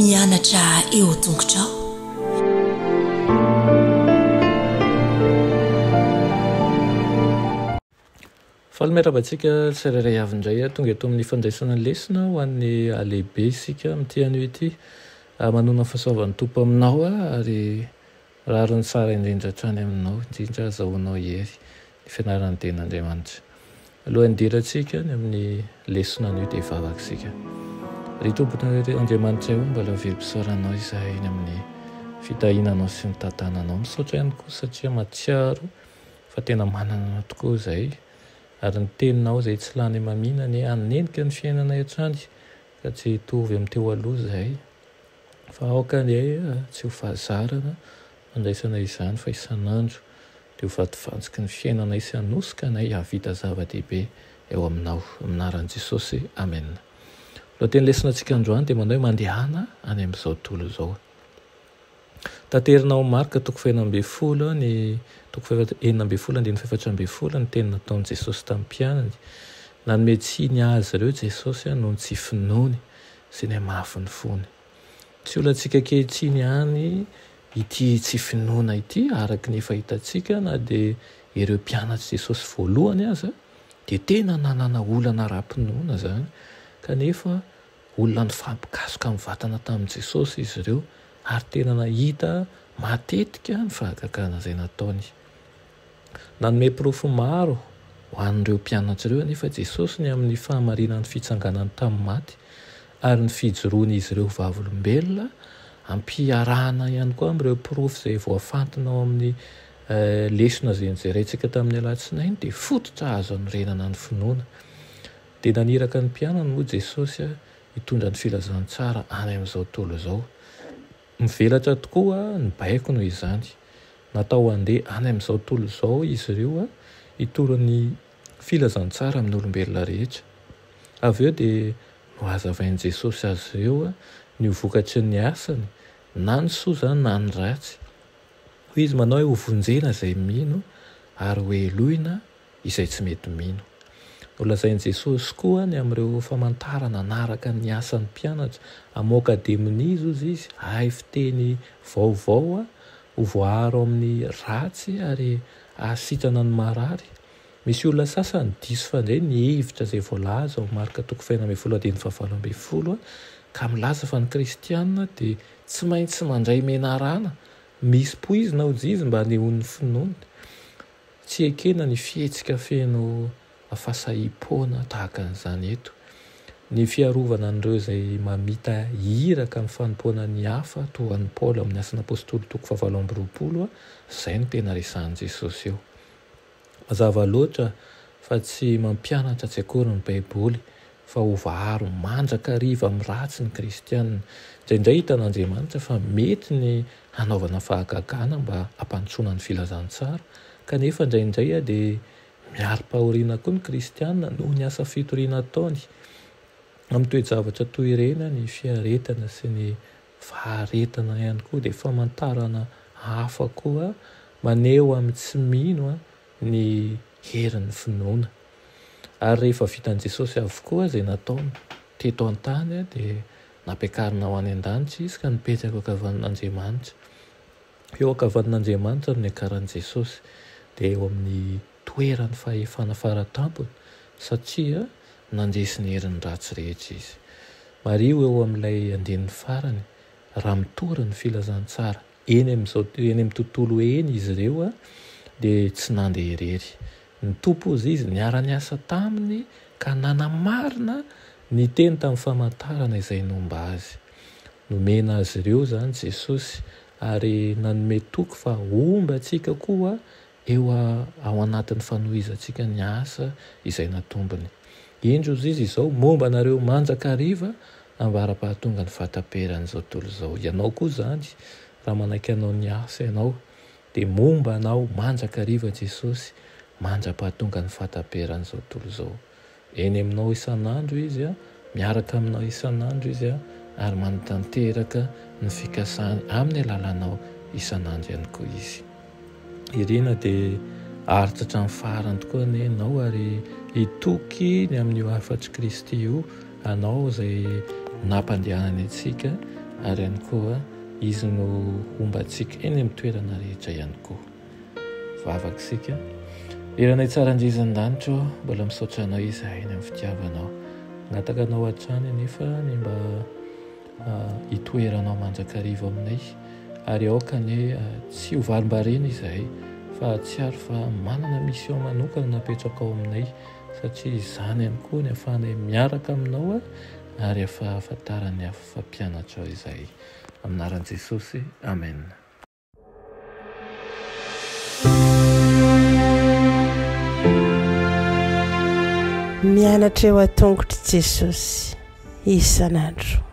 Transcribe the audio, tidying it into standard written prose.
Mianatra eo tongotrao. Faly miarahaba antsika tsirairay avy indray. Tonga eto amin'ny fandraisana lesona ho an'ny lehibe isika amin'ity anio ity. Manonona ny fahasoavan'ny Tompo aminao ary rariny tsara indrindra hatrany aminao, indrindra azahoanao hery ny fianaran'ny Tenin'Andriamanitra. Alohan'ny hidirantsika ny amin'ny lesona anio dia hivavaka isika. Ry Tomponay Andriamanitray o, mbola velom-pisaorana Anao izahay ny amin'ny fitahiana Anao sy ny tantananao. Misaotra ihany koa satria mahatsiaro fa tena manana Anao tokoa izahay, ary ny Teninao izay tsy lany hamamiana anie hanenika ny fiainanay hatrany ka tsy hitovy amin'ny teo aloha izahay, fa aoka anie tsy ho fahazarana handraisana izany fa isan'andro dia ho vatofantsiky ny fiainanay sy hanosika anay hahavita zava-dehibe eo Aminao. Amin'ny anaran'i Jesosy, Amena. Lohateny lesona antsika androany dia manao hoe Mandehana any amin'izao tontolo izao. Taterina ao Marka toko fahenina ambinifolo ny toko faha-16 andininy faha-14 ny teny nataon'i Jesosy tamin'ny mpianany. Nanome tsiny azy ireo Jesosy noho ny tsy finoany sy ny hamafin'ny fony. Tsy olantsika ankehitriny ihany ity tsy finoana ity araka ny efa hitantsika na dia ireo mpianatr'i Jesosy voalohany aza dia tena nanana olana ara-pinoana izany kanefa Olona nifampikasoka mivantana tamin'i Jesosy izy ireo ary tena nahita matetika ny fahagagana izay nataony. Nanome porofo maro ho an'ireo mpianatra ireo anefa Jesosy ny amin'ny fahamarinan'ny fitsanganany tamin'ny maty ary ny fijoroan'izy ireo ho vavolombelona, ampiarahana ihany koa amin'ireo porofo izay voafantina ao amin'ny lesona izay nojerentsika tamin'ny alatsinainy dia fototra azo anorenana ny finoana. Dia naniraka ny mpianany moa Jesosy hitondra ny filazantsara any amin'izao tontolo izao. Mivelatra tokoa ny baiko noho izany. Natao handeha any amin'izao tontolo izao izy ireo hitory ny filazantsara amin'ny olombelona rehetra. Avy eo dia nohazavain'i Jesosy azy ireo ny ho vokatry ny asany, na ny soa izany na ny ratsy. Hoy Izy manao hoe hovonjena izay mino ary hohelohina izay tsy mety mino. Nolazain'i Jesosy koa ny amin'ireo famantarana hanaraka ny asan'ny mpianatra. Hamoaka demonia hozy izy, hahay fiteny vaovao, ho voaaro amin'ny ratsy ary hahasitrana ny marary. Misy olona sasany diso fandre ny hevitra izay voalaza ao Marka toko fahenina ambinifolo andininy fahavalo ambinifolo ka milaza fa ny kristiana dia tsy maintsy mandray menarana misy poizina hozy izy mba hanehoany ny finoany. Tsy ekena ny fihetsika feno fahasahiam-poana tahaka an'izany eto. Ny fiarovana an'ireo izay mamita iraka amin'ny fanompoana ny hafa toa an'i Paoly ao amin'ny Asan'ny Apostoly toko fahavalo amby 20, izay no tena resahin'i Jesosy eo. Mazava loatra fa tsy mampianatra tsy akory ny Baiboly fa ho voaaro mandrakariva amin'ny ratsy ny Kristiana. Indraindray hitan'Andriamanitra fa mety ny hanaovana fahagagana mba hampandrosoana ny filazantsara, kanefa indraindray dia miari-pahoriana koa ny Kristiana noho ny asa fitoriana ataony. Amin'ny toe-javatra toy ireny, ny fiaretana sy ny faharetana ihany koa dia famantarana hafa koa maneho amin'ny tsy mino ny herin'ny finoana. Ary rehefa vitan'i Jesosy avokoa izay nataony teto an-tany dia nampiakarina ho any an-danitra Izy ka nipetraka eo ankavanan'Andriamanitra. Eo ankavanan'Andriamanitra no niakaran'i Jesosy, dia eo amin'ny toeran'ny fahefana faratampony satria nandresy ny herin'ny ratsy rehetra Izy. Mariho eo amin'ilay andininy farany, raha mitory ny filazantsara eny amin'izao eny amin'ny tontolo eny izy ireo dia tsy nandeha irery. Ny Tompo hozy izy niara-niasa taminy ka nanamarina ny teny tamin'ny famantarana izay nomba azy. Nomena azy ireo izany Jesosy ary nanome toky fa homba antsika koa eo ao anatin'ny fanohizantsika ny asa izay natombony. Indro hozy izy izao momba anareo mandrakariva ambara-pahatonga ny fahataperan'izao tontolo izao. Ianao koa izany raha manaiky hanao ny asa ianao dia momba anao mandrakariva Jesosy mandra-pahatonga ny fahataperan'izao tontolo izao. Eny aminao isan'andro Izy, miaraka aminao isan'andro Izy ary manatanteraka ny fikasany amin'ny alalanao isan'andro ihany koa Izy. Irina dia haharitra hatramin'ny farany tokoa anie ianao ary hitoky ny amin'io hafatr'i Kristy io anao izay nampandehanany antsika Ary ihany koa Izy no homba antsika eny amin'ny toerana rehetra ihany koa. Vavaka isika. Ry Ranay tsara indrindra an-danitra ô, mbola misaotra Anao izahay ny amin'ny fitiavanao. Mangataka Anao hatrany anefa ny mba hitoeranao mandrakariva aminay ary aoka anie tsy ho varimbarina izahay fa hahatsiaro fa manana mission manokana napetrakao aminay satria izany ihany koa ny ahafahanay miaraka aminao ary afahafantaran'ny hafa fa mpianatrao izahay. Amin'ny anaran'i Jesosy, Amen. Mianatra eo an-tongotr'i Jesosy isan'andro.